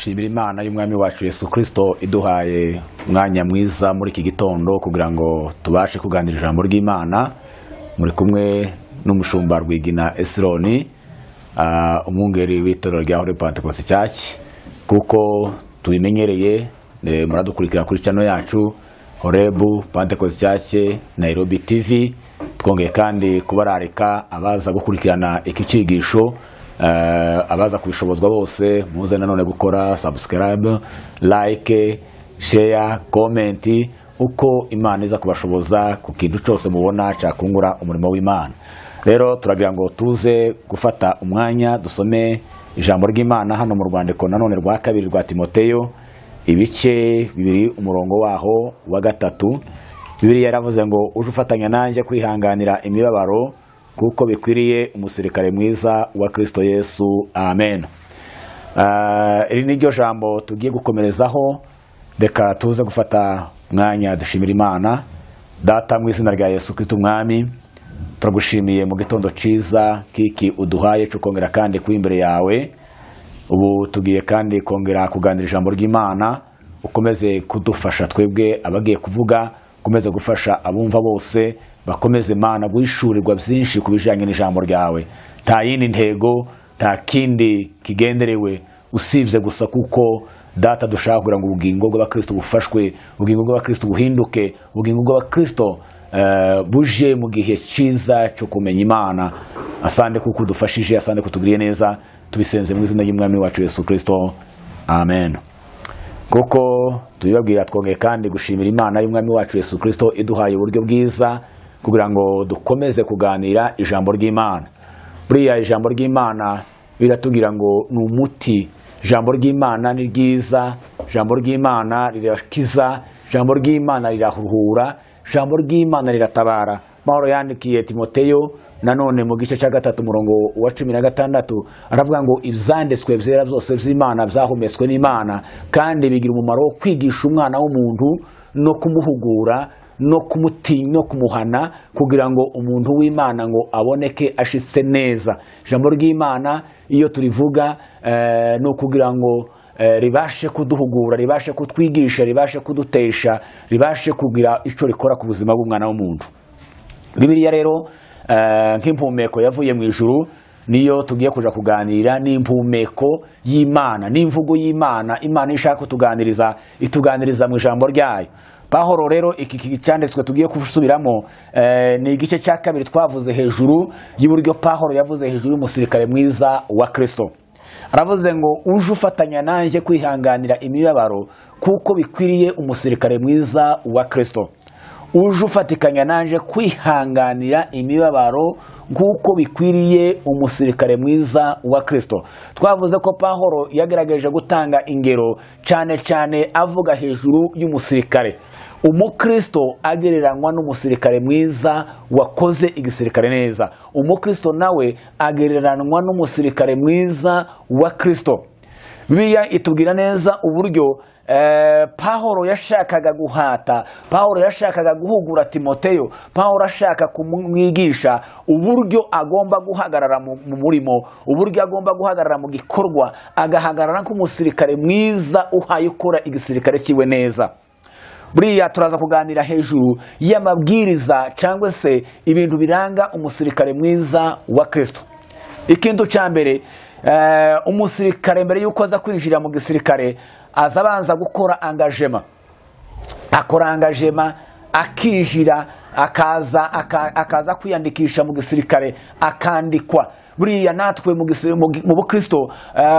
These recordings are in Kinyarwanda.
Turashimira Imana y'Umwami wacu Yesu Kristo iduhaye umwanya mwiza muri iki gitondo kugira ngo tubashe kuganira ijambo ry'Imana. Muri kumwe n'umushumba Rwigina Esironi, umwungeri w'itorero rya Holy Pentecost Church. Kuko tubimenyereye, muradukurikira kuri channel yacu Horebu Pentecost Church Nairobi TV. Twongeye kandi kubararika abaza gukurikirana iki cigisho, abaza kubishobozwa bose, muze nanone gukora subscribe, like, share, comment, uko Imana iza kubashoboza ku kintu cyose mubona cyakungura umurimo w'Imana. Rero turagira ngo tuze gufata umwanya dusome ijambo ry'Imana hano mu rwandiko nanone rwa kabiri rwa Timoteyo, ibice 2 umurongo waho wa 3. Bibiliya yaravuze ngo uje ufatanya nanjye kwihanganira imibabaro kuko bikwiriye umusirikare mwiza wa Kristo Yesu. Amen. Iri niryo jambo tugiye gukomerezaho. Reka tuze gufata umwanya dushimira Imana. Data, mu izina rya Yesu Kristo Umwami, turagushimiye mu gitondo ciza kiki uduhaye cyo kongera kandi kuri imbere yawe. Ubu tugiye kandi kongera kuganira ijambo ry'Imana. Ukomeze kudufasha twebwe abagiye kuvuga, ukomeze gufasha abumva bose, bakomeze Imana guhishurirwa byinshi kubijanye n'ijambo ryawe. Nta yindi ntego, nta kindi kigenderewe usibye gusa kuko Data dushaka kugira ngo ubugingo bw'abakristo bufashwe, ubugingo bw'abakristo buhinduke, ubugingo bw'abakristo buje mu gihe cyiza cyo kumenya Imana. Asante kuko udufashije, asante kutugiriye neza. Tubisenze mu izina ry'Umwami wacu Yesu Kristo. Amen. Kuko tubibabwira, twongeye kandi gushimira Imana y'Umwami wacu Yesu Kristo iduhaye uburyo bwiza kugira ngo dukomeze kuganira ijambo ry'Imana. Buriya ijambo ry'Imana biratubwira ngo ni umuti. Ijambo ry'Imana ni ryiza, ijambo ry'Imana rirakiza, ijambo ry'Imana rirahuhura, ijambo ry'Imana riratabara. Pawulo yandikiye Timoteyo nanone mu gice cya 3 umurongo wa 16 aravuga ngo ibyanditswe byera byose by'Imana byahumetswe n'Imana kandi bigira umumaro wo kwigisha umwana w'umuntu no kumuhugura no kumutinya no kumuhana kugira ngo umuntu w'Imana ngo aboneke ashitse neza. Ijambo ry'Imana iyo turivuga no kugira ngo ribashe kuduhugura, ribashe kutwigisha, ribashe kudutesha, ribashe kugira ico rikora ku buzima bw'umwana w'umuntu. Bibiliya rero nk'impumeko yavuye mu ijuru niyo tugiye kuja kuganira, n'impumeko y'Imana, n'imvugo y'Imana. Imana ishaka kutuganiriza, ituganiriza mu ijambo ryayo. Pawulo rero iki cyanditswe tugiye gusubiramo ni igice cya 2 twavuze hejuru y'uburyo Pawulo yavuze hejuru y'umusirikare mwiza wa Kristo. Aravuze ngo uje ufatanya nanjye kwihanganira imibabaro kuko bikwiriye umusirikare mwiza wa Kristo. Uje ufatikanya nanje kwihanganira imibabaro kuko bikwiriye umusirikare mwiza wa Kristo. Twavuze ko Pawulo yagerageje gutanga ingero cyane cyane avuga hejuru y'umusirikare. Umukristo agereranywa n'umusirikare mwiza wakoze igisirikare neza. Umukristo nawe agereranywa n'umusirikare mwiza wa Kristo. Bibiliya itubwira neza uburyo Pawulo yashakaga guhata, Pawulo yashakaga guhugura Timoteyo, Pawulo ashaka kumwigisha uburyo agomba guhagarara mu murimo, uburyo agomba guhagarara mu gikorwa, agahagarara nk'umusirikare mwiza uhaye ukora igisirikare kiwe neza. Buriya turaza kuganira hejuru y'amabwiriza cyangwa se ibintu biranga umusirikare mwiza wa Kristo. Ikintu cya mbere, umusirikare mbere yuko aza kwinjira mu gisirikare aza abanza gukora engagement. Akora engagement akinjira, akaza kwiyandikisha mu gisirikare, akandikwa. Buriya natwe mu bukristo,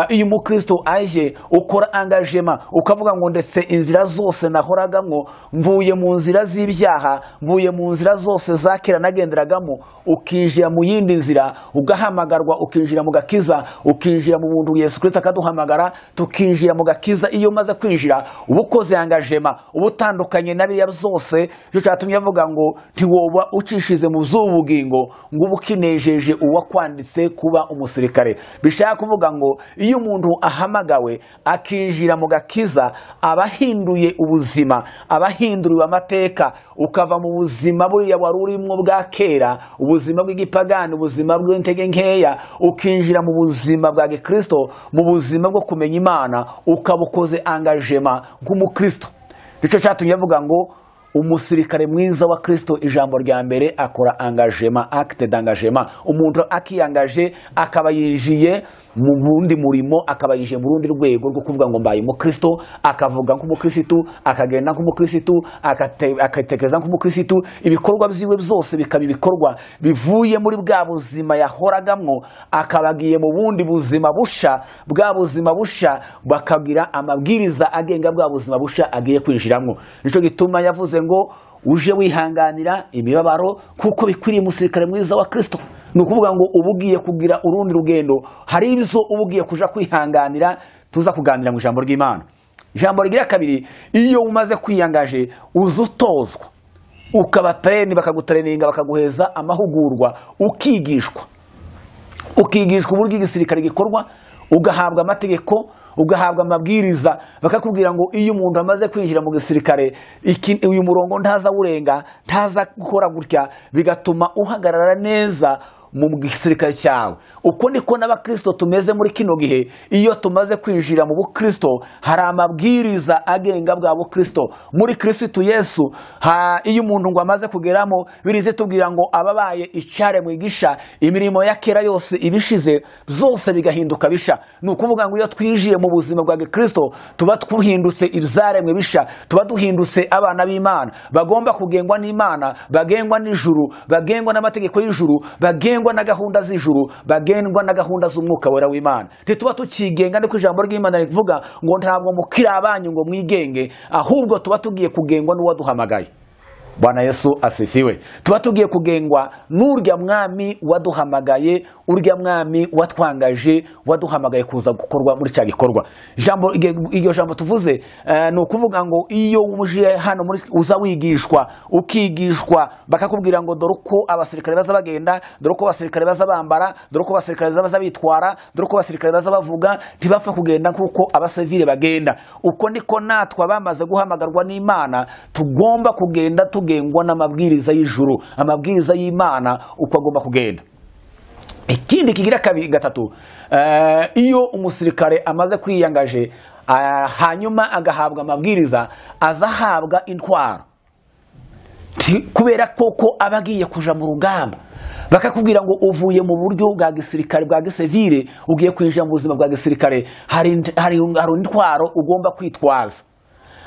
iyo umukristo aje ukora engagement ukavuga ngo ndetse inzira zose nahoragamwo, mvuye mu nzira z'ibyaha, mvuye mu nzira zose zakera nagenderagamo, ukinjira mu yindi nzira, ugahamagarwa, ukinjira mu gakiza, ukinjira mu buntu Yesu Kristo akaduhamagara, tukinjira mu gakiza. Iyo umaze kwinjira uba ukoze engagement, uba utandukanye na biriya byose. Cyo cyatumye avuga ngo ntiwoba ucishize mu z'ubugingo ngo uba ukinejeje uwakwanditse kuba umusirikare. Bishaka kuvuga ngo iyo umuntu ahamagawe akinjira mu gakiza, aba ahinduye ubuzima, aba ahinduriwe amateka, ukava mu buzima buriya wari urimo bwa kera, ubuzima bw'igipagani, ubuzima bw'intege nkeya, ukinjira mu buzima bwa gikristo, mu buzima bwo kumenya Imana, ukaba ukoze engagement nk'umukristo. Nicyo cyatumye avuga ngo umusirikare mwiza wa Kristo, ijambo rya mbere akora engagement, acte d'engagement. Umuntu akiyangaje akaba yinjiye mu bundi murimo, akaba yinjiye mu rundi rwego rwo kuvuga ngo mbaye umukristo, akavuga nk'umukristo, akagenda nk'umukristo, akatekereza nk'umukristo, ibikorwa byiwe byose bikaba ibikorwa bivuye muri bwa buzima yahoragamwo, akaba agiye mu bundi buzima busha, bwa buzima busha bakagira amabwiriza agenga bwa buzima busha agiye kwinjiramwo. Nico gituma yavuze ngo uje wihanganira imibabaro kuko bikwiriye umusirikare mwiza wa Kristo. Ni ukuvuga ngo uba ugiye kugira urundi rugendo, hari ibyo uba ugiye kuja kwihanganira, tuza kuganira mu ijambo ry'Imana. Ijambo rigira kabiri, iyo umaze kwiyangaje uza utozwa, ukaba train, bakagutraininga, bakaguheza amahugurwa, ukigishwa, ukigishwa uburyo igisirikare gikorwa, ugahabwa amategeko, ugahabwa amabwiriza, bakakubwira ngo iyo umuntu amaze kwinjira mu gisirikare uyu murongo ntaza wurenga, ntaza gukora gutya, bigatuma uhagarara neza mu gisirikare cyawe. Uko niko n'abakristo tumeze muri kino gihe. Iyo tumaze kwinjira mu bukristo hari amabwiriza agenga bwa bukristo muri Kristo Yesu. Iyo umuntu ngo amaze kugeramo, birize tubwira ngo ababaye icyaremwe gisha, imirimo ya kera yose ibishize byose bigahinduka bisha. Ni ukuvuga ngo iyo twinjiye mu buzima bwa Kristo tuba twuhindutse ibyaremwe bisha, tuba duhindutse abana b'Imana bagomba kugengwa n'Imana, bagengwa n'ijuru, bagengwa n'amategeko y'ijuru, bagengwa na gahunda z'ijuru, bagengwa na gahunda z'umwuka wera w'Imana. Ntituba tukigenga, ndiko ijambo ry'Imana rivuga ngo ntabwo mukiri abanyu ngo mwigenge, ahubwo tuba tugiye kugengwa n'uwaduhamagaye. Bwana Yesu asifiwe. Tuba tugiye kugengwa n'urya mwami waduhamagaye, urya mwami watwangaje, waduhamagaye kuza gukorwa muri cya gikorwa. Jambo iryo jambo tuvuze ni ukuvuga ngo iyo uje hano muri uza wigishwa, ukigishwa bakakubwira ngo dore uko abasirikare baza bagenda, dore uko abasirikare baza bambara, dore uko abasirikare baza bitwara, dore uko abasirikare baza bavuga, ntibapfa kugenda nkuko abasivile bagenda. Uko niko natwe bamaze guhamagarwa n'Imana tugomba kugenda tugengwa n'amabwiriza y'ijuru, amabwiriza y'Imana uko agomba kugenda. Ikindi kigira kabiri gatatu, iyo umusirikare amaze kwiyangaje hanyuma agahabwa amabwiriza, azahabwa intwaro kubera koko abagiye kuja mu rugamba. Bakakubwira ngo uvuye mu buryo bwa gisirikare bwa gisivile ugiye kwinjira mu buzima bwa gisirikare, hari intwaro ugomba kwitwaza.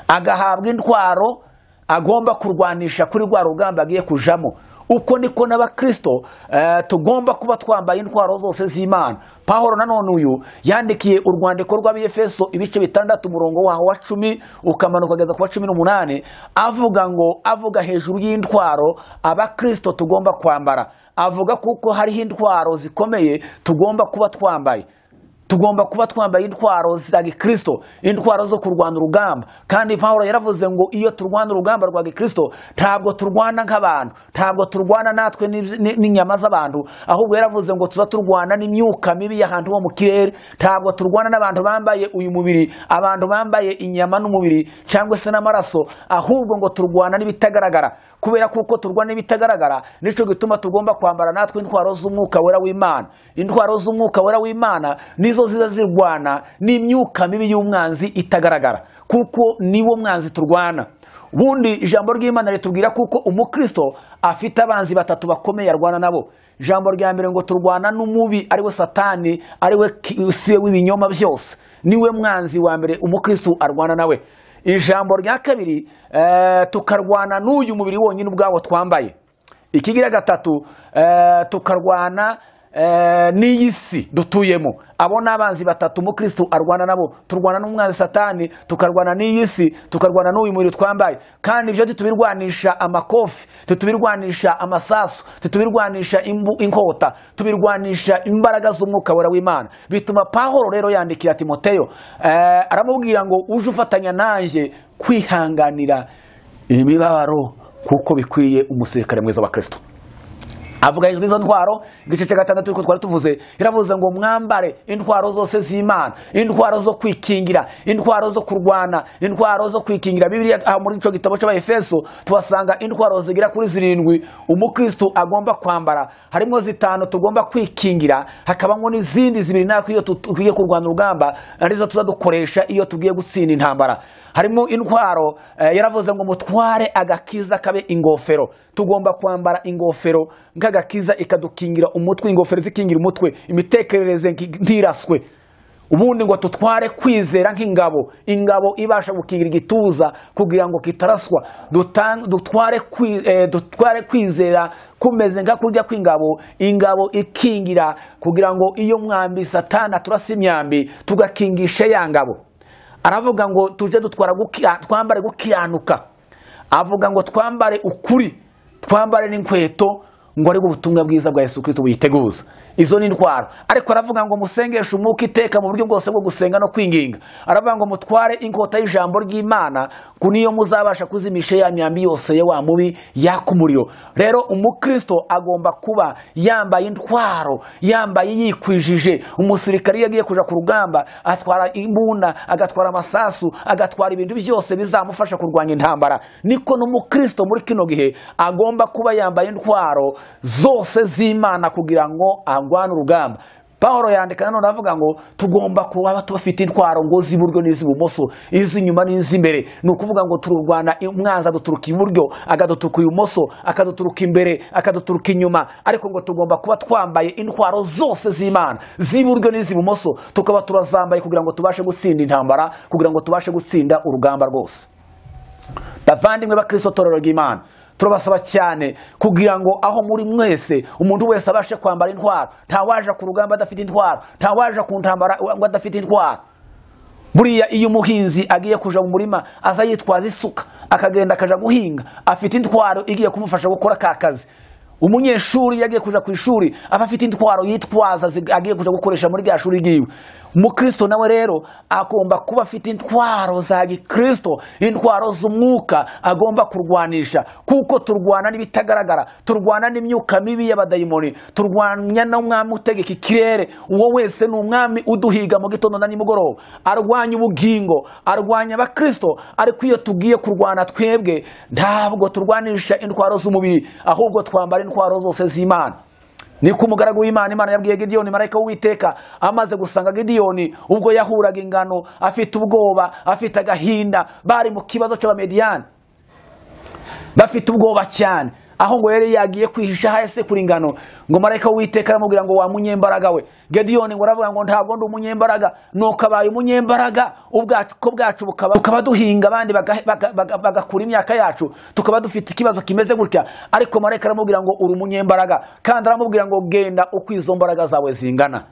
Agahabwa intwaro agomba kurwanisha kuri rwa rugamba agiye kujamo. Uko niko n'abakristo tugomba kuba twambaye intwaro zose z'Imana. Pawulo nanone uyu yandikiye urwandiko rw'Abefeso ibice 6 umurongo waho wa 10 ukamanuka kugeza ku wa 18, avuga ngo, avuga hejuru y'intwaro abakristo tugomba kwambara, avuga kuko hariho intwaro zikomeye tugomba kuba twambaye. Tugomba kuba twambaye intwaro za Gikristo, intwaro zo kurwana urugamba. Kandi Paulo yaravuze ngo iyo turwana urugamba rwa Gikristo ntabwo turwana nk'abantu, ntabwo turwana natwe n'inyama z'abantu, ahubwo yaravuze ngo tuza turwana n'imyuka mibi y'ahantu ho mu kirere. Ntabwo turwana n'abantu bambaye uyu mubiri, abantu bambaye inyama n'umubiri cyangwa se n'amaraso, ahubwo ngo turwana n'ibitagaragara. Kubera kuko turwana n'ibitagaragara, nico gituma tugomba kwambara natwe intwaro z'umwuka wera w'Imana. Intwaro z'umwuka wera w'Imana nizo ziza zirwana n'imyuka mibi y'umwanzi itagaragara, kuko niwo mwanzi turwana. Ubundi ijambo ry'Imana ritubwira kuko umukristo afite abanzi batatu bakomeye arwana nabo. Ijambo rya mbere ngo turwana n'umubi ari we Satani, ari we se w'ibinyoma byose, niwe mwanzi wa mbere umukristo arwana nawe. Ijambo rya kabiri tukarwana n'uyu mubiri wonyine ubwawo twambaye. Ikigira gatatu tukarwana n'iyi si dutuyemo. Abo n'abanzi batatu umukristo arwana nabo. Turwana n'umwanzi Satani, tukarwana n'iyi si, tukarwana n'uyu mubiri twambaye. Kandi ibyo tubirwanisha amakofi, tubirwanisha amasasu, tubirwanisha inkota, tubirwanisha imbaraga z'umwuka wera w'Imana. Bituma Paulo rero yandikira Timoteyo aramubwira ngo uje ufatanya nanjye kwihanganira imibabaro kuko bikwiye umusirikare mwiza wa Kristo. Avuga izo ntwaro, igice cya 6 uko twari tuvuze, iravuze ngo mwambare intwaro zose z'Imana, intwaro zo kwikingira, intwaro zo kurwana, intwaro zo kwikingira. Bibiliya muri ico gitabo cy'Abaefeso tubasanga intwaro zigera kuri 7 umukristo agomba kwambara. Harimo 5 tugomba kwikingira, hakabamo n'izindi 2 nako iyo tugiye kurwana urugamba arizo tuzadukoresha iyo tugiye gutsinda intambara. Harimo intwaro yaravuze ngo mutware agakiza kabe ingofero. Tugomba kwambara ingofero nk'agakiza ikadukingira umutwe, ingofero zikingira umutwe, imitekerereze ntiraswe. Ubundi ngo tutware kwizera nk'ingabo, ingabo ibasha gukingira igituza kugira ngo kitaraswa. Dutware kwizera kumeze nka kurya kw'ingabo, ingabo ikingira kugira ngo iyo mwambi Satana turasa imyambi tugakingisha ya ngabo. Aravuga ngo tuje dutwara twambare gukiranuka. Avuga ngo twambare ukuri, twambare n'inkweto, ngo ari ubutumwa bwiza bwa Yesu Kristo buyiteguza. Izo ni intwaro. Ariko aravuga ngo musengeshe umwuka iteka mu buryo bwose bwo gusenga no kwinginga. Aravuga ngo mutware inkota y'ijambo ry'Imana, ku niyo muzabasha kuzimisha ya myambi yose ya wa mubi yaka umuriro. Rero umukristo agomba kuba yambaye intwaro, yambaye yikwijije. Umusirikari yagiye kuja ku rugamba atwara imbunda, agatwara amasasu, agatwara ibintu byose bizamufasha kurwanya intambara. Niko n'umukristo muri kino gihe agomba kuba yambaye intwaro zose z'Imana kugira ngo arwane urugamba. Paulo yandika nanone avuga ngo tugomba kuba tubafite intwaro ngo z'iburyo n'iz'ibumoso, iz'inyuma n'iz'imbere. Ni ukuvuga ngo tururwana umwanzi aduturuka iburyo, akaduturuka ibumoso, akaduturuka imbere, akaduturuka inyuma, ariko ngo tugomba kuba twambaye intwaro zose z'Imana, z'iburyo n'iz'ibumoso, tukaba turazambaye kugira ngo tubashe gutsinda intambara, kugira ngo tubashe gutsinda urugamba rwose. Bavandimwe ba Kristo torero ry'Imana, turabasaba cyane kugira ngo aho muri mwese umuntu wese abashe kwambara intwaro. Ntawaje ku rugamba adafite intwaro, ntawaje ku ntambara ngo adafite intwaro. Buriya iyo umuhinzi agiye kuja mu murima aza yitwaza isuka, akagenda akaja guhinga afite intwaro igiye kumufasha gukora ka kazi. Umunyeshuri yagiye kuja ku ishuri aba afite intwaro yitwaza agiye kuja gukoresha muri rya shuri ryiwe. Umukristo nawe rero agomba kuba afite intwaro za gikristo, intwaro z'umwuka agomba kurwanisha, kuko turwana n'ibitagaragara, turwana n'imyuka mibi y'abadayimoni, turwanya n'umwami utegeka ikirere. Uwo wese ni umwami uduhiga mu gitondo na nimugoroba, arwanya ubugingo, arwanya abakristo. Ariko iyo tugiye kurwana twebwe ntabwo turwanisha intwaro z'umubiri, ahubwo twambara intwaro zose z'Imana. Niko umugaragu w'Imana, Imana yabwiye Gidiyoni, marayika w'Uwiteka amaze gusanga Gidiyoni ubwo yahuraga ingano afite ubwoba, afite agahinda, bari mu kibazo cy'Abamediyani, bafite ubwoba cyane, aho ngo yari yagiye kwihisha hasi kuri ingano. Ngo marayika w'Uwiteka aramubwira ngo wa munyembaraga we. Gidiyoni ngo aravuga ngo ntabwo ndi umunyembaraga. Nuko abaye umunyembaraga, ubwako bwacu bukaba duhinga abandi bagakura imyaka yacu, tukaba dufite ikibazo kimeze gutya. Ariko marayika aramubwira ngo uri umunyembaraga, kandi aramubwira ngo genda uko izo mbaraga zawe zingana.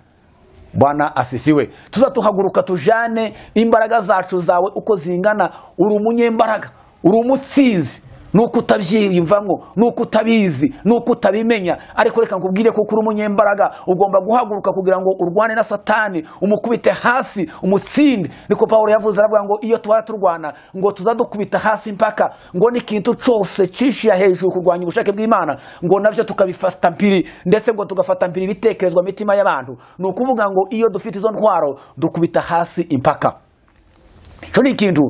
Bwana asifiwe. Tuzatuhaguruka tujane imbaraga zacu zawe uko zingana. Uri umunyembaraga, uri umutsinzi. Nuko utabyiyumvamo, nuko utabizi, nuko utabimenya, ariko reka nkubwire ko uri umunyembaraga. Ugomba guhaguruka kugira ngo urwane na Satani, umukubite hasi, umutsinde. Niko Paulo yavuze, aravuga ngo iyo tubara turwana ngo tuzadukubita hasi mpaka ngo n'ikintu cyose cishiya hejuru kurwanya ubushake bw'Imana, ngo navyo tukabifata mpiri, ndetse ngo tugafata mpiri ibitekerezwa mitima y'abantu. Ni ukuvuga ngo iyo dufite izo ntwaro dukubita hasi impaka. Ico ni ikintu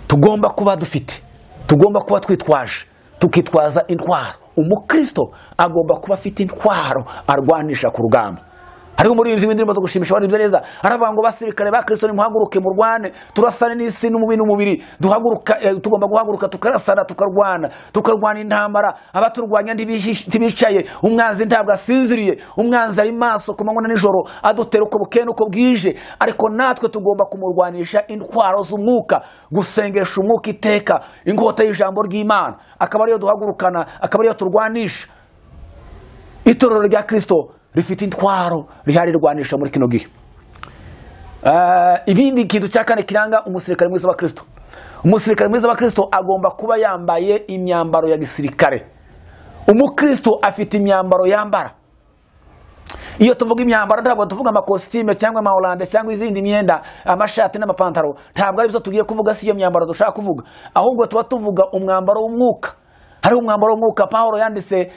tugomba kuba dufite, tugomba kuba twitwaje, tukitwaza intwaro. Umukristo agomba kuba afite intwaro arwanisha ku rugamba. Hariho umuririmbyi w'indirimbo zo gushimisha abaririmbyi neza, aravuga ngo basirikare ba Kristo nimuhaguruke murwane, turasane n'isi n'umubiri n'umubiri, duhaguruka, tugomba guhaguruka tukarasana, tukarwana, tukarwana intambara. Abaturwanya ntibicaye, umwanzi ntabwo asinziriye, umwanzi ari maso ku manywa na nijoro, adutera uko bukeye n'uko bwije. Ariko natwe tugomba kumurwanisha intwaro z'umwuka, gusengesha umwuka iteka, inkota y'ijambo ry'Imana akaba ariyo duhagurukana, akaba ariyo turwanisha. Itorero rya Kristo rifite intwaro rihari rwanisha muri kino gihe. Ibindi kintu cya kane kiranga umusirikare mwiza wa Kristo, umusirikare mwiza wa Kristo agomba kuba yambaye imyambaro ya gisirikare. Umukristo afite imyambaro yambara. Iyo tuvuga imyambaro ntabwo tuvuga amakositime cyangwa amahorande cyangwa izindi myenda, amashati n'amapantaro, ntabwo ari byo tugiye kuvuga, si iyo myambaro dushaka kuvuga, ahubwo tuba tuvuga umwambaro w'umwuka. Hariho umwambaro w'umwuka. Pawulo yanditse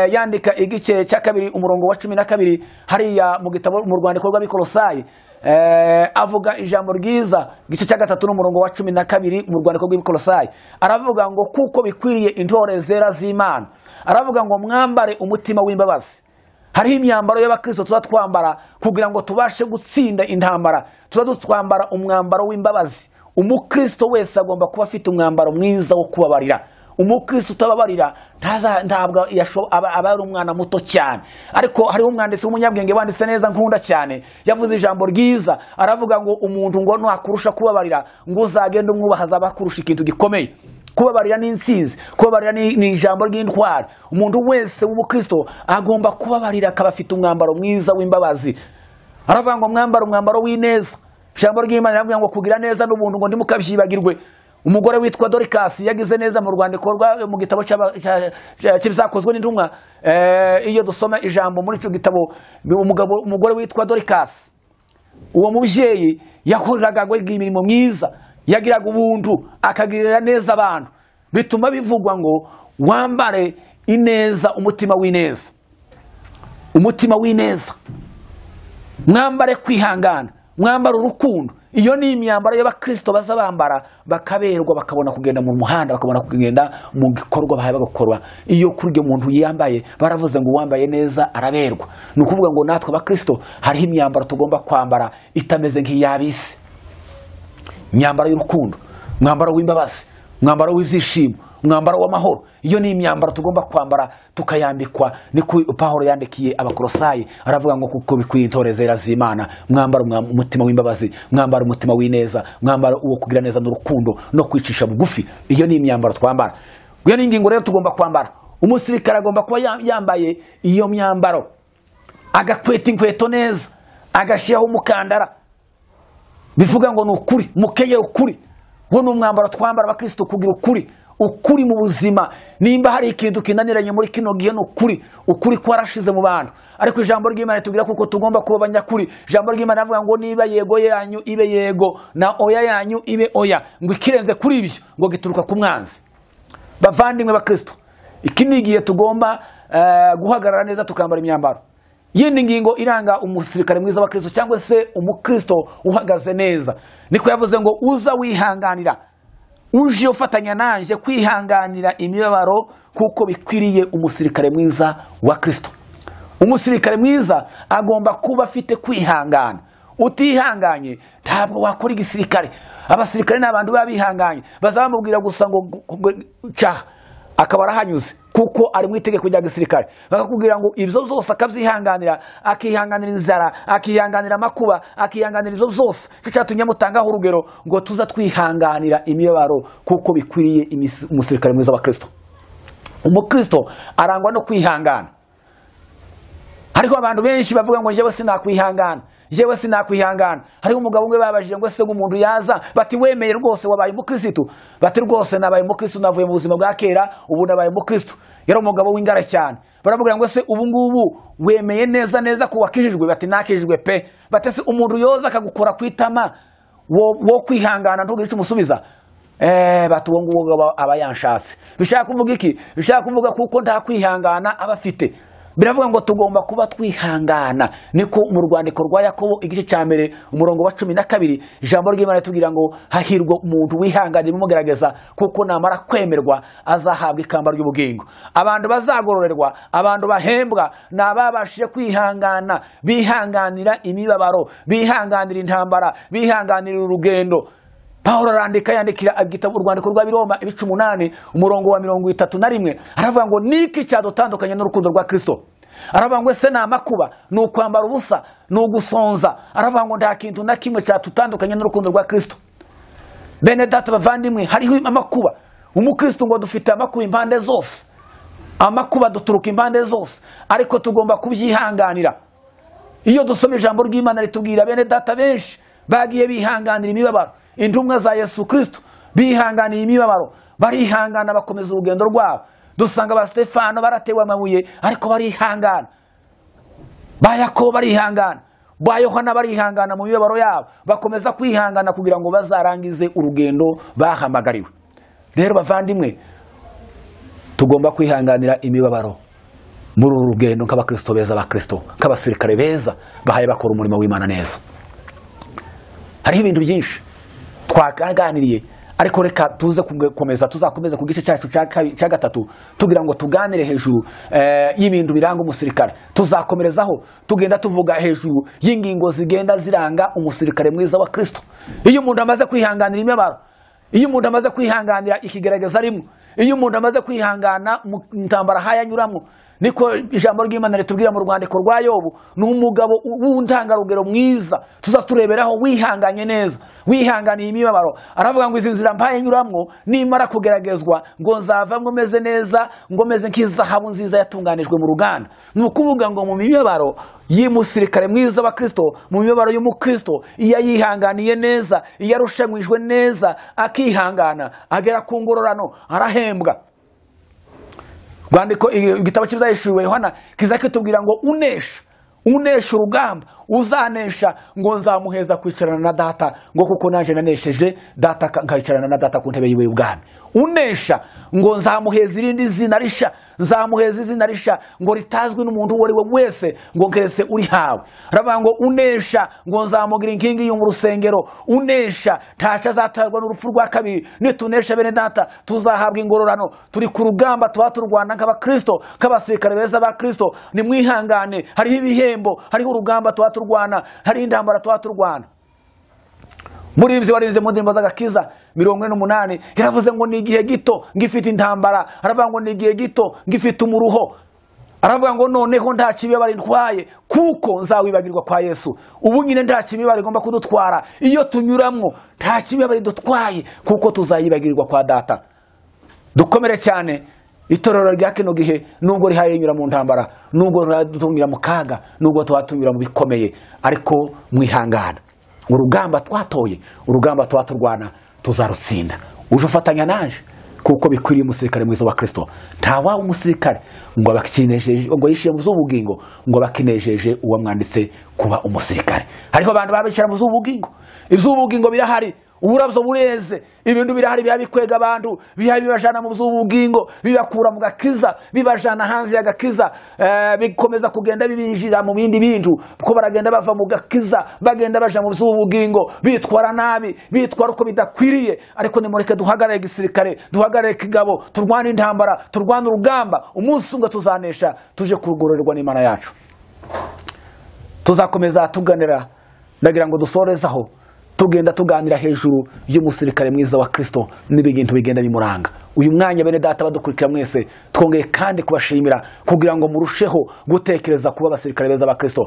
yandika igice cya 2 umurongo wa 12 hariya mu gitabo mu rwandiko rw'Abikolosayi, avuga ijambo ryiza, igice cya 3 n'umurongo wa 12 mu rwandiko rw'Abikolosayi, aravuga ngo kuko bikwiriye intore zera z'Imana, aravuga ngo mwambare umutima w'imbabazi. Hariho imyambaro y'abakristo tuza twambara kugira ngo tubashe gutsinda intambara, tuza twambara umwambaro w'imbabazi. Umukristo wese agomba kuba afite umwambaro mwiza wo kubabarira. Umukristo utababarira ntabwo aba ari umwana muto cyane. Ariko hariho umwanditsi w'umunyabwenge wanditse neza nkunda cyane, yavuze ijambo ryiza, aravuga ngo umuntu ngo nakurusha kubabarira ngo uzagende umwubaha azaba akurusha ikintu gikomeye. Kubabarira ni intsinzi, kubabarira ni ijambo ry'intwari. Umuntu wese w'umukristo agomba kubabarira akaba afite umwambaro mwiza w'imbabazi. Aravuga ngo mwambare umwambaro w'ineza. Ijambo ry'Imana riravuga ngo kugira neza n'ubuntu ngo ntimukabyibagirwe. Umugore witwa Dorcas yagize neza mu rwandiko rwa mu gitabo cy'ibizakozwe n'intumwa. Iyo dusoma ijambo muri icyo gitabo, umugore witwa Dorcas, uwo mubyeyi yakoraga imirimo myiza, yagiraga ubuntu, akagirira neza abantu, bituma bivugwa ngo wambare ineza, umutima w'ineza, umutima w'ineza, mwambare kwihangana, mwambare urukundo. Iyo ni imyambaro y'abakristo baza bambara bakaberwa, bakabona kugenda mu muhanda, bakabona kugenda mu gikorwa bahaye bagakorwa. Iyo kuri iryo muntu yambaye, baravuze ngo uwambaye neza araberwa. Ni ukuvuga ngo natwe abakristo hariho imyambaro tugomba kwambara itameze nk'iy'ab'isi. Imyambaro y'urukundo, umwambaro w'imbabazi, umwambaro w'ibyishimo, umwambaro w'amahoro. Iyo ni imyambaro tugomba kwambara tukayambikwa. Niko Pawulo yandikiye Abakolosayi, aravuga ngo kuko bikwiye intore zera z'Imana, mwambara umutima w'imbabazi, mwambara umutima w'ineza, mwambara uwo kugira neza n'urukundo no kwicisha bugufi. Iyo ni imyambaro twambara. Iyo ni ingingo rero tugomba kwambara. Umusirikare agomba kuba yambaye iyo myambaro, agakweta inkweto neza, agashyiraho umukandara, bivuga ngo ni ukuri, mukeye ukuri. Wo ni umwambaro twambara abakristo kugira ukuri, ukuri mu buzima. Nimba hari ikintu kinaniranye muri kino gihe ni ukuri, ukuri kwarashize mu bantu. Ariko ijambo ry'Imana ritubwira kuko tugomba kuba abanyakuri. Ijambo ry'Imana rivuga ngo niba yego yanyu ibe yego na oya yanyu ibe oya, ngo ikirenze kuri ibyo ngo gituruka ku mwanzi. Bavandimwe bakristo, iki ni igihe tugomba guhagarara neza tukambara imyambaro. Yindi ngingo iranga umusirikare mwiza wa Kristo cyangwa se umukristo uhagaze neza, niko yavuze ngo uza wihanganira, uje ufatanya nanje kwihanganira imibabaro kuko bikwiriye umusirikare mwiza wa Kristo. Umusirikare mwiza agomba kuba afite kwihangana. Utihanganye ntabwo wakora igisirikare. Abasirikare ni abantu babihanganye, bazamubwira gusa ngo ca akaba arahanyuze kuko ari mu itegeko rya gisirikare. Bakakubwira ngo ibyo zose akabyihanganira, akihanganira inzara, akihanganira amakuba, akihanganira ibyo zose. Cyo cyatumye mutangaho urugero ngo tuza twihanganira imibabaro kuko bikwiriye umusirikare mwiza wa Kristo. Umukristo arangwa no kwihangana. Hariho abantu benshi bavuga ngo njyewe sinakwihangana, njyewe sinakwihangana. Hariho umugabo umwe babajije ngo se umuntu yaza, bati wemeye rwose wabaye umukristo? Bati rwose nabaye umukristo, navuye mu buzima bwa kera, ubu nabaye umukristo. Yari umugabo w'ingara cyane. Baramubwira ngo se ubu ngubu wemeye neza neza ko wakijijwe? Bati nakijijwe pe. Bati se umuntu yoza akagukora kwitama wo kwihangana ntugire icyo umusubiza? Bati uwo nguwo aba yanshatse. Bishaka kuvuga iki? Bishaka kuvuga kuko nta kwihangana aba afite. Biravuga ngo tugomba kuba twihangana. Niko mu rwandiko rwa Yakobo igice cya 1 umurongo wa 12 ijambo ry'Imana ritubwira ngo hahirwa umuntu wihanganira imugerageza kuko namara kwemerwa azahabwa ikamba ry'ubugingo. Abantu bazagororerwa, abantu bahembwa nababashije kwihangana, bihanganira imibabaro, bihanganira intambara, bihanganira urugendo. Paulo arandika yandikira igitabo urwandiko rw'Abiroma ibice 8 umurongo wa 31, aravuga ngo niki cyadutandukanye n'urukundo rwa Kristo? Aravuga ngo se ni amakuba, ni ukwambara ubusa, ni ugusonza. Aravuga ngo nta kintu na kimwe cyadutandukanye n'urukundo rwa Kristo. Bene data bavandimwe, hariho amakuba. Umukristo ngo dufite amakuba impande zose, amakuba duturuka impande zose, ariko tugomba kubyihanganira. Iyo dusoma ijambo ry'Imana ritubwira bene data benshi bagiye bihanganira imibabaro. Intumwa za Yesu Kristo bihanganiye imibabaro, barihangana bakomeza urugendo rwabo. Dusanga ba Stefano baratewe amabuye ariko barihangana, ba Yakobo barihangana, ba Yohana barihangana mu mibabaro yabo, bakomeza kwihangana kugira ngo bazarangize urugendo bahamagariwe. Rero bavandimwe, Tugomba kwihanganira imibabaro muri uru rugendo nk'abakristo beza ba Kristo, nk'abasirikare beza bahaye bakora umurimo w'Imana neza. Hariho ibintu byinshi twakaganiriye, ariko reka tuze gukomeza, tuzakomeza ku gice cyacu cya gatatu, tugira ngo tuganire hejuru y'ibintu biranga umusirikare. Tuzakomerezaho tugenda tuvuga hejuru y'ingingo zigenda ziranga umusirikare mwiza wa Kristo. Iyo umuntu amaze kwihanganira imibabaro, iyo umuntu amaze kwihanganira ikigerageza arimo, iyo umuntu amaze kwihangana mu ntambara hayanyuramo, niko ijambo ry'Imana ritubwira mu rwandiko rwa Yobu, ni umugabo w'intangarugero mwiza tuzatureberaho, wihanganye neza, wihanganiye imibabaro. Aravuga ngo izi nzira mpaye nyuramwo nimara kugeragezwa ngo nzavamwo meze neza, ngo meze nk'izahabu nziza yatunganijwe mu ruganda. Ni ukuvuga ngo mu mibabaro y'umusirikare mwiza wa Kristo, mu mibabaro y'umukristo, iyo yihanganiye neza, iyo arushanwijwe neza, akihangana, agera ku ngororano, arahembwa. Rwandiko igitabo cy'Ibyahishuriwe Yohana kiza kitubwira ngo unesha urugamba, uzanesha ngo nzamuheza kwicarana na data, ngo kuko naje nanesheje data nkayicarana na data ku ntebe yiwe y'ubwami. Unesha ngo nzamuheza irindi zina risha, nzamuheza izina risha ngo ritazwi n'umuntu uwo ari we wese, ngo keretse uri hawe. Aravuga ngo unesha ngo nzamugira inkingi yo mu rusengero, unesha ntaca azatarwa n'urupfu rwa kabiri. Nitunesha bene data tuzahabwa ingororano. Turi ku rugamba, tuba turwana nk'abakristo, nk'abasirikare beza ba Kristo. Nimwihangane, hariho ibihembo, hariho urugamba tuba turwana, hariho intambara tuba turwana. Muri ibyo warinze mu ndirimbo z'agakiza 48 yaravuze ngo ni igihe gito ngifite intambara, aravuga ngo ni igihe gito ngifite umuruho, aravuga ngo noneho nta kibabaro ntwaye kuko nzawibagirwa kwa Yesu. Ubu nyine nta kibabaro igomba kudutwara, iyo tunyuramwo nta kibabaro dutwaye kuko tuzayibagirwa kwa data. Dukomere cyane itorero rya kino gihe, nubwo rihaye nyura mu ntambara, nubwo tunyura mu kaga, nubwo tunyura mu bikomeye, ariko mwihangana. Urugamba twatoye, urugamba twaturwana tuzarutsinda. Uje ufatanya naje kuko bikwiriye umusirikare mwiza wa Kristo. Nta wa umusirikare ngo abakinejeje, ngo yishiye mu z'ubugingo, ngo abakinejeje uwamwanditse kuba umusirikare. Hariho abantu babicara mu z'ubugingo, iby'ubugingo birahari, uburabyo bureze, ibintu birahari bikwega abantu, bibajana mu z'ubugingo, bibakura mu gakiza, bibajana hanze y'agakiza, bikomeza kugenda bibinjira mu bindi bintu, kuko baragenda bava mu gakiza bagenda baja mu z'ubugingo, bitwara nabi, bitwara uko bidakwiriye. Ariko nimureke duhagarare gisirikare, duhagarare kigabo, turwane intambara, turwane urugamba, umunsi umwe tuzanesha, tuje kugororerwa n'Imana yacu. Tuzakomeza tuganira, ndagira ngo dusorezaho tugenda tuganira hejuru y'umusirikare mwiza wa Kristo n'ibintu bigenda bimuranga. Uyu mwanya bene data badukurikira mwese, twongeye kandi kubashimira kugira ngo murusheho gutekereza kuba abasirikare beza ba Kristo.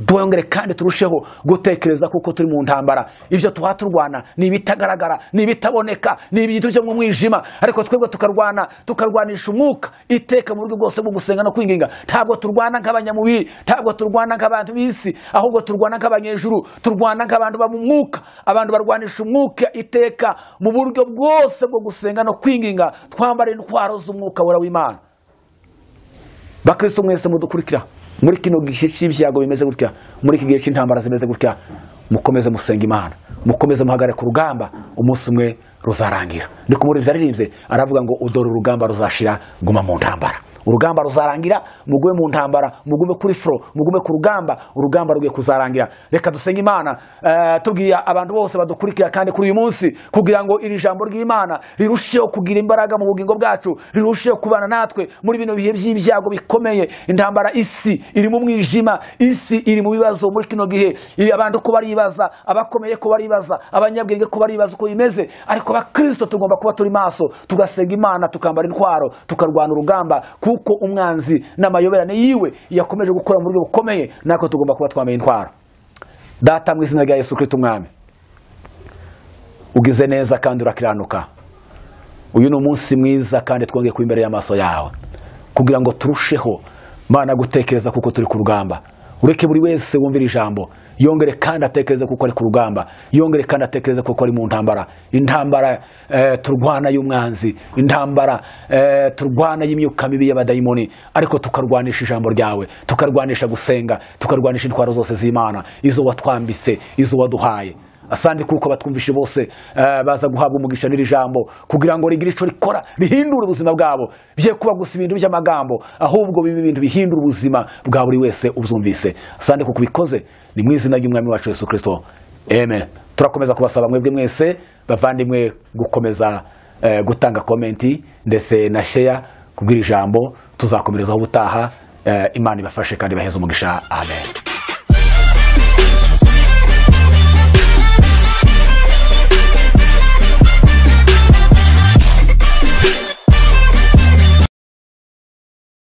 Twongere kandi turusheho gutekereza kuko turi mu ntambara. Ibyo tuhaturwana ni ibitagaragara, ni ibitaboneka, ni ibintu byo mu mwijima, ariko twebwe tukarwana, tukarwanisha umwuka iteka mu buryo bwose bwo gusenga no kwinginga. Ntabwo turwana nk'abanyamubiri, ntabwo turwana nk'abantu b'isi, ahubwo turwana nk'abanyejuru, turwana nk'abantu ba mu mwuka, abantu barwanisha umwuka iteka mu buryo bwose bwo gusenga no kwinginga, twambara intwaro z'umwuka wera w'Imana. Bakristo mwese mudukurikira muri kino gihe cy'ibyago bimeze gutya, muri iki gihe cy'intambara zimeze gutya, mukomeze musenga Imana, mukomeze muhagare ku rugamba, umunsi umwe ruzarangira. Niko muri byaririmbye aravuga ngo udore urugamba ruzashira, guma mu ntambara. Urugamba ruzarangira, mugume mu ntambara, mugume kuri fro, mugume ku rugamba, urugamba rugiye kuzarangira. Reka dusenge Imana, tubwiye abantu bose badukurikira kandi kuri uyu munsi, kugira ngo iri jambo ry'Imana rirusheho kugira imbaraga mu bugingo bwacu, rirusheho kubana natwe muri bino bihe by'ibyago bikomeye. Intambara, isi iri mu mwijima, isi iri mu bibazo muri kino gihe, abantu ko baribaza, abakomeye ko baribaza, abanyabwenge ko baribaza uko bimeze, ariko abakristo tugomba kuba turi maso, tugasenga Imana, tukambara intwaro, tukarwana urugamba, kuko umwanzi n'amayoberane yiwe yakomeje gukora mu buryo bukomeye, nako tugomba kuba twambaye intwaro. Data mu izina rya Yesu Kristo umwami, ugize neza kandi urakiranuka. Uyu ni umunsi mwiza kandi twongeye kuba imbere y'amaso yawe kugira ngo turusheho Mana gutekereza kuko turi ku rugamba. Ureke buri wese wumvira ijambo yongere kandi atekereze kuko ari ku rugamba, yongere kandi atekereze kuko ari mu ntambara. Intambara turwana y'umwanzi, intambara turwana y'imyuka mibi y'abadayimoni, ariko tukarwanisha ijambo ryawe, tukarwanisha gusenga, tukarwanisha intwaro zose z'Imana, izo watwambitse, izo waduhaye. Asante kuko batwumvise bose baza guhabwa umugisha n'iri jambo, kugira ngo rigire ico rikora rihindure ubuzima bwabo, bye kuba gusa ibintu by'amagambo, ahubwo bibe ibintu bihindura ubuzima bwa buri wese ubyumvise. Asante kuko ubikoze, ni mu izina ry'Umwami wacu Yesu Kristo, amen. Turakomeza kubasaba mwebwe mwese bavandimwe gukomeza gutanga komenti ndetse na share kubwira ijambo. Tuzakomerezaho ubutaha. Imana ibafashe kandi ibaheze umugisha. Amen.